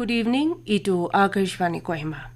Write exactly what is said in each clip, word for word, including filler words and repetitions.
Good evening, itu Akashvani Kohima.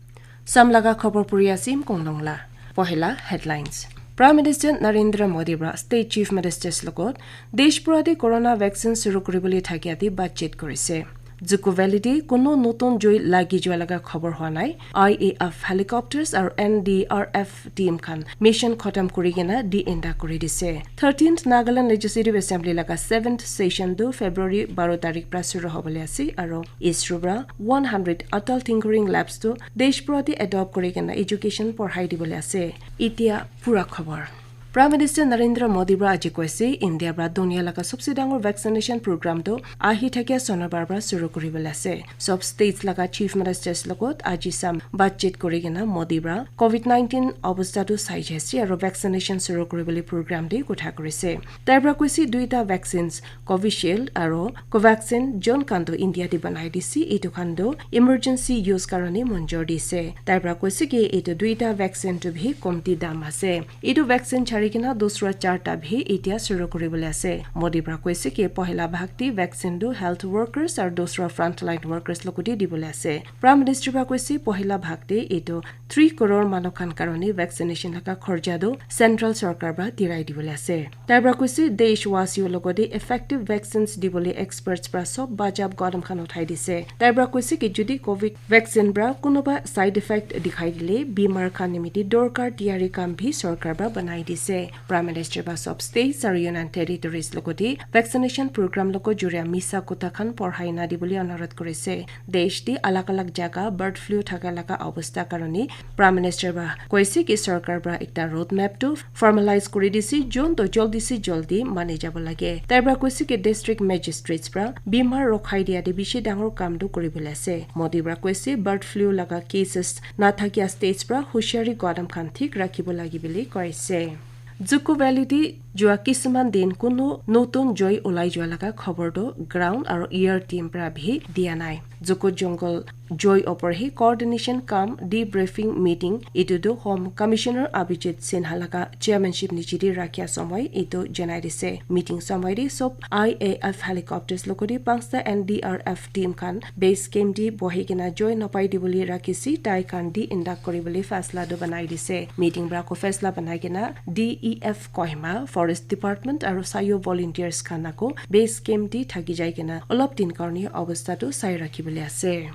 Samlaga khobor puri asim konglongla. Pohela headlines. Prime Minister Narendra Modi pra State Chief Ministers logot desh pura te corona vaccine suru kuribole thakia te batchit korise. Zuko Valley te kono notun joi lagi jua laga khobor hua nai. I A F helicopters aru N D R F team khan mission khotam kuri kena de-enda kuri dise. Thirteenth Nagaland Legislative Assembly laga seventh session tu February baro tarik pra suru hobole ase aru ISRO pra one hundred Atal Tinkering Labs tu desh pura te adopt kuri kena education porhai dibole ase. Itia pura khobor. Prime Minister Narendra Modi pra aji koise, India pra dunia laga sobse dangor vaccination program tu ahi thakia Sonobar pra suru kuribole ase. Sob states laga chief ministers logot aji sam batchit kuri kena Modi pra covid nineteen obostha tu sai jaise aru vaccination suru kuribole program te kotha kurise. Tai pra koise duita vaccines Covishield aru Covaxin jon khan tu India te banai dise, etu khan tu emergency use karone monjor dise. Tai pra koise ki etu duita vaccine tu bhi komti dam ase. Etu vaccine chari kena dusra charta bhi itia suru kuribole ase. Modi pra koise ki pohila bhag te vaccine tu health workers aru dusra frontline workers logote dibole ase. Prime Minister pra koise pohila bhag te etu three crore manu khan karone vaccination laga khorja tu central sarkar pra dirai dibole ase. Tai pra koise deshwasi logote effective vaccines dibole experts pra sob bajab gadam khan uthai dise. Tai pra koise ki jodi covid vaccine pra kunuba side effect dikhai dile bimar khan nimite dorkar tiyari kam bhi sarkar pra banai dise. Prime Minister pra sob states aru union territories logote vaccination program logo juria misa kota khan porhai na dibole anurodh korise. Desh te alag alag jaga bird flu thaka laga obostha karone Prime Minister pra koise ki sarkar pra ekta road map tu formalize kuri dise, jon to joldi se joldi mani jabo lage. Tai pra koise ki district magistrates pra bimar rokhai dia te bishi dangor kam tu kuribole ase. Modi pra koise bird flu laga cases na thakia states pra hushari gadam khan thik rakhibo lage bole koise. Zuko Valley te jua kisuman din kuno notun joi ulai jua laga khobor tu ground aru air team pra bhi dia nai. Zuko jungle joi opor hi coordination cum debriefing meeting itu tu Home Commissioner Abhijit Sinha laga chairmanship niche te rakhia somoi itu janai dise. Meeting somoi te sob I A F helicopters logote panchta N D R F team khan base camp te bohi kena joi napai dibole rakhise, tai khan de-enda kuribole fasla tu banai dise. Meeting pra ko fasla banai kena D E F Kohima, Forest Department aru sayo volunteers khan ako base camp te thaki jai kena olop din karone obostha tu sai rakhibole ase.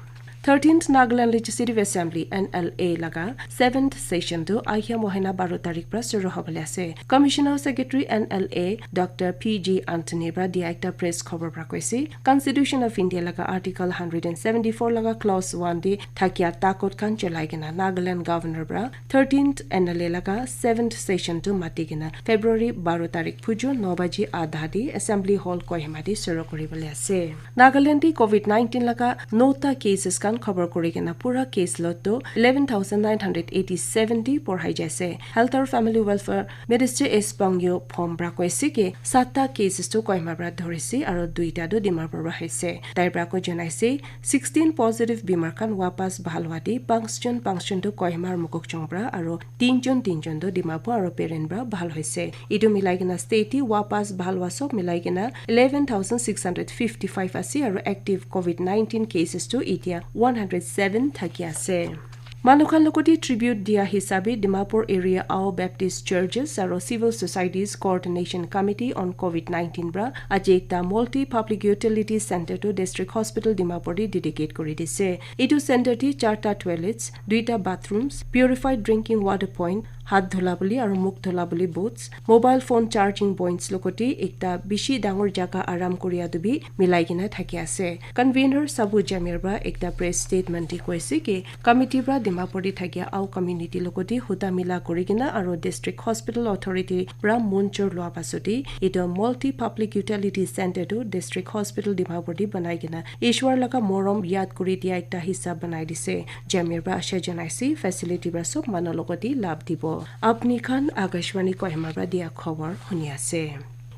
Thirteenth Nagaland Legislative Assembly, N L A, laga seventh session tu ahia mohina baro tarik pra suru hobole ase. Commissioner Secretary, N L A, Doctor P G Anthony pra dia ekta press khobor pra koise, Constitution of India laga Article hundred and seventy-four laga Clause one te thakia takot khan cholai kena Nagaland Governor pra thirteenth N L A laga seventh session tu mati kena February baro tarik phuju no baji adha te Assembly Hall Kohima te suru kuribole ase. Nagaland te covid nineteen laga nota cases khan khobor kuri kena pura case load tu eleven thousand nine hundred eighty-seven te porhai jaise. Health aru Family Welfare Minister S Pangyo Phom pra koise ki satta cases tu Kohima pra dhorise aru duita tu Dimapur pra hoise. Tai pra ko janaise sixteen positive bimar khan wapas bhal hua te panchjon panchjon tu Kohima aru Mokokchung pra aru tinjon tinjon tu Dimapur aru Peren pra bhal hoise. Itu milai kena state te wapas bhal hua sob milai kena eleven thousand six hundred fifty-five ase aru active covid nineteen cases tu itia one hundred seven thaki ase. Manu khan logote tribute dia hisabe Dimapur Area Ao Baptist Churches aru Civil Societies Coordination Committee on covid nineteen pra aji ekta multi public utility center tu District Hospital Dimapur te dedicate kuri dise. Itu center te charta toilets, duita bathrooms, purified drinking water point, hath dhula bole aru mukh dhula bole booths, mobile phone charging points logote ekta bishi dangor jaga aram kuria tu bi milai kena thaki ase. Convener Sabu Jamir pra ekta press statement te koise ki committee pra Dimapur te thakia Ao community logote huta mila kuri kena aru District Hospital Authority pra monchor lua pasote itu multi public utility center tu District Hospital Dimapur te banai kena Ishwar laga morom yad kuri dia ekta hisab banai dise. Jamir pra asha janaise facility pra sob manu logote labh dibo. Apni khan Akashvani Kohima pra dia khobor huni ase.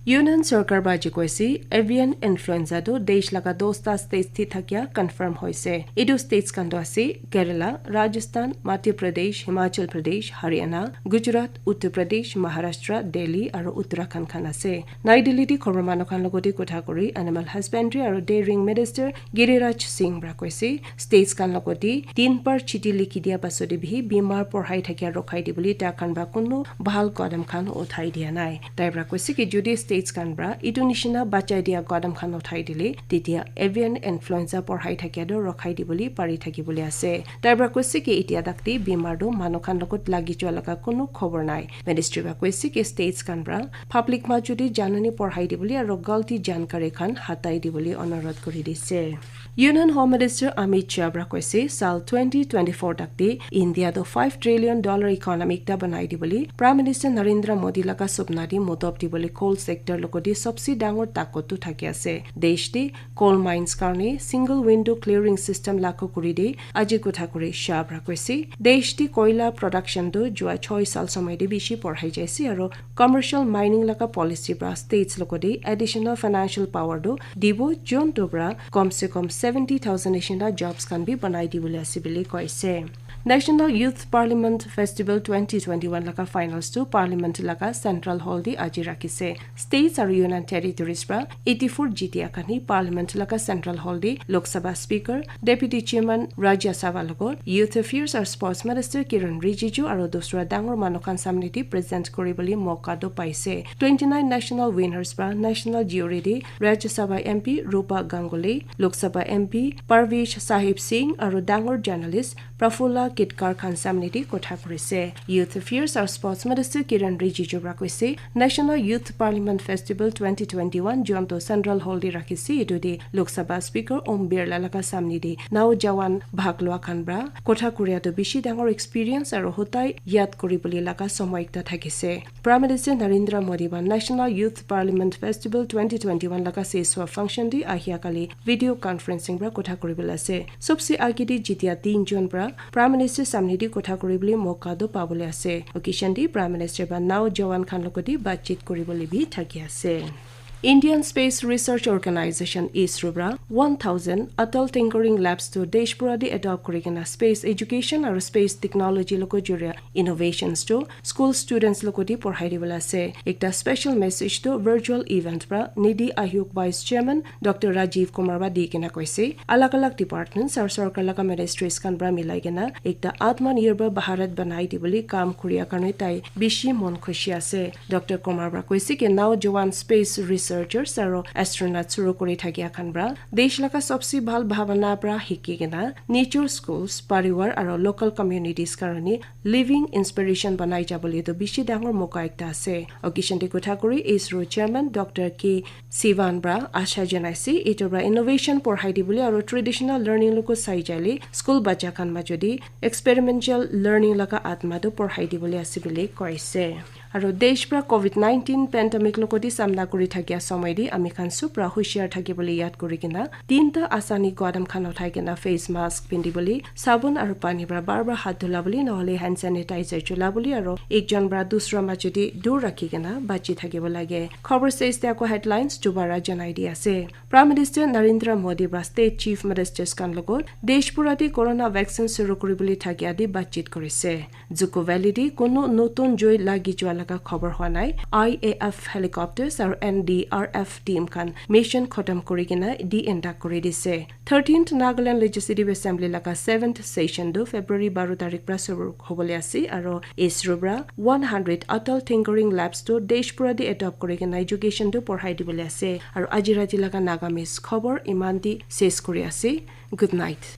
Union Sarkar para aji koise, avian influenza tu desh laga dosta states te thakia confirm hoise. Etu states khan tu ase Kerala, Rajasthan, Madhya Pradesh, Himachal Pradesh, Haryana, Gujarat, Uttar Pradesh, Maharashtra, Delhi aru Uttarakhand khan ase. Nai Delhi te khobor manu khan logote kotha kuri Animal Husbandry aru Dairying Minister Giriraj Singh para koise, states khan logote tin par chiti likhi dia pasode bhi bimar porhai thakia rokhai dibole tai khan para kunu bhal kadam khan uthai dia nai. Tai para koise ki jodi states khan para etu nishina bachai dia kadam khan uthai dile, tetia avian influenza porhai thakia tu rokhai dibole pari thaki bole ase. Tai para koise ki etia dakti bimar tu manu khan logot lagi jua laga kunu khobor nai. Ministry para koise ki states khan para public ma jodi janani porhai dibole aru galti jankari khan hatai dibole onurodh kuri dise. Union Home Minister Amit Shah para koise, sal twenty twenty-four takte India tu five trillion dollar economy ekta banai dibole Prime Minister Narendra Modi laga supna te motob dibole coal sector logote sobse dangor takot tu thaki ase. Desh te coal mines karne single window clearing system lagu kuri de aji kotha kuri Shah para koise, desh te koila production tu jua choi sal somoi te bishi porhai jaise aru commercial mining laga policy para states logote additional financial power tu dibo, jontu para kom se kom seventy thousand nishina jobs khan bi banai dibole ase bili koise. National Youth Parliament Festival twenty twenty-one laga finals tu Parliament laga Central Hall te aji rakhise. States aru Union Territories para eighty-four jitia khan hi Parliament laga Central Hall te Lok Sabha Speaker, Deputy Chairman Rajya Sabha logot Youth Affairs aru Sports Minister Kiren Rijiju aru dusra dangor manu khan samne te present kuri bole moka tu paise. Twenty-nine national winners para national jury te Rajya Sabha M P Rupa Ganguly, Lok Sabha M P Parvesh Sahib Singh aru dangor journalist Prafulla Kitkar khan samne te kotha kurise. Youth Affairs aru Sports Minister Kiren Rijiju para koise, National Youth Parliament Festival twenty twenty-one jontu Central Hall te rakhise, etu te Lok Sabha Speaker Om Birla laga samne te naujawan bhag lua khan para kotha kuria tu bishi dangor experience aru hotai yad kuri bole laga somoi ekta thakise. Prime Minister Narendra Modi para National Youth Parliament Festival twenty twenty-one laga seswa function te ahia kali video conferencing para kotha kuri bole ase. Sobse age te jitia tin jon para Prime Minister samne te kotha kuri bole moka tu pabole ase. Occasion te Prime Minister para naujawan khan logote batchit kuri bole bi thaki ase. Indian Space Research Organization, ISRO, para one thousand Atal Tinkering Labs tu desh pura te adopt kuri kena space education aru space technology logo juria innovations tu school students logo te porhai dibole ase. Ekta special message tu virtual event para NITI Aayog Vice Chairman Doctor Rajiv Kumar para di kena koise, alag alag departments aru sarkar laga ministries khan para milai kena ekta Atmanirbhar Bharat banai dibole kam kuria karne tai bishi mon khushi ase. Doctor Kumar para koise ki naujawan space researchers aru astronauts suru kuri thakia khan para desh laga sobse bhal bhabana para hiki kena nature schools, parivar aru local communities karone living inspiration banai jabole tu bishi dangor moka ekta ase. Occasion te kotha kuri ISRO Chairman Doctor K Sivan para asha janaise, etu para innovation porhai dibole aru traditional learning logo sai jale school bacha khan majodi experimental learning laga atma tu porhai dibole ase bole koise. Aru desh para covid nineteen pandemic logo te samna kuri thakia somoi te ami khan sob para hushiar thaki bole yad kuri kena tinta asani kadam khan uthai kena face mask pindi bole, sabun aru pani para bar bar hath dhula bole nohole hand sanitizer chula bole aru ekjon para dusra majodi dur rakhi kena bachi thakibo lage. Khobor shes te ako headlines dubara janai di ase. Prime Minister Narendra Modi para state chief ministers khan logot desh pura te corona vaccine suru kuri bole thakia te batchit korise. Zuko Valley te kono notun joi lagi jua laga khobor hua nai. I A F helicopters aru N D R F team khan mission khotom kuri kena de-enda kuri dise. Thirteenth Nagaland Legislative Assembly laga seventh session tu February baro tarik para suru hobole ase aru ISRO para one hundred Atal Tinkering Labs tu desh pura te adopt kuri kena education tu porhai dibole ase. Aru aji rati laga Nagamese khobor iman te ses kuri ase. Good night.